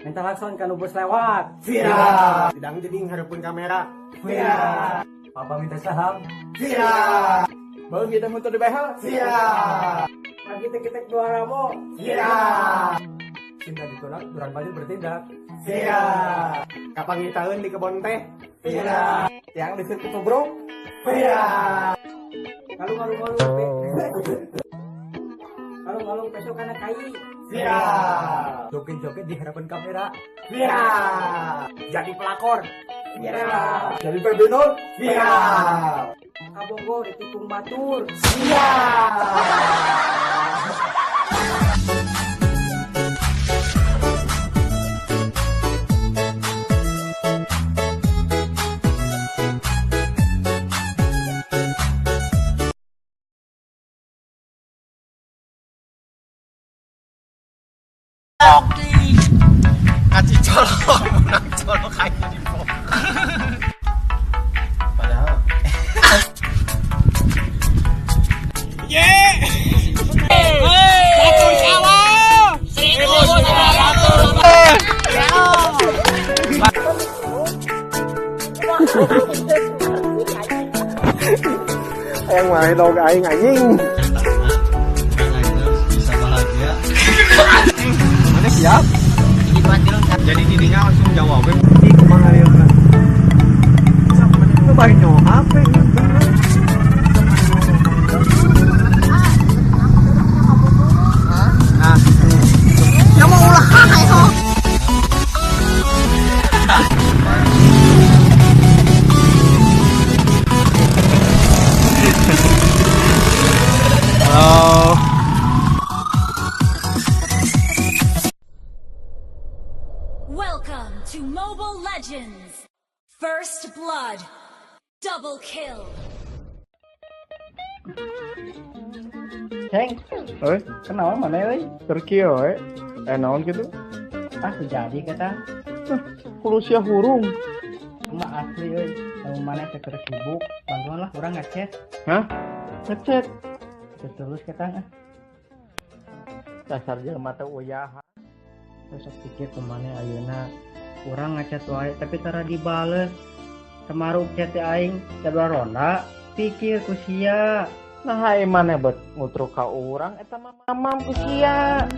Minta lakson kan bus lewat. Viral. Tidang jeding hareupeun kamera. Viral. Papa minta saham. Viral. Bang kita motor di behel. Viral. Lagi tek-tek dua ramo. Viral. Cinta ditolak, durang balik bertindak. Viral. Kapan tahun di kebon teh. Viral. Yang di sirkuit bro. Viral. Kalau malu-malu. Kalau-kalau besok karena kai. Viral. Joget-joget di hadapan kamera. Viral. Jadi pelakor. Viral. Jadi pembinur. Viral. Kabongo ditikung batur. Viral. Ngaji colok, menang colok kayak di pok. Padahal. Ye. Satu nyawa. 1900. Yang mana dong aing anjing. Bisa bahagia. Mana siap? Jadi dirinya langsung jawab. Di kumaha ieu? Itu bari nyohap we. Nah, ya mau ulah hae ho. Halo. Welcome to Mobile Legends! First Blood! Double kill! Ceng, oi, kenapa mana euy? Turki oi, naon gitu? Ah, jadi kata. Kudu sia hurung. Cuma asli euy, lamun mana teh keur sibuk, bantuan lah urang ngechat. Hah? Ngechat? Terus kata ah. Dasar jelema teh uyahan. Besok pikir kemana ayeuna urang ngechat wae tapi tara dibales. Kemaruk chat aing jadwal ronda, pikir ku sia. Nah, ai maneh bet ngutruk ka urang eta mah mamam ku sia.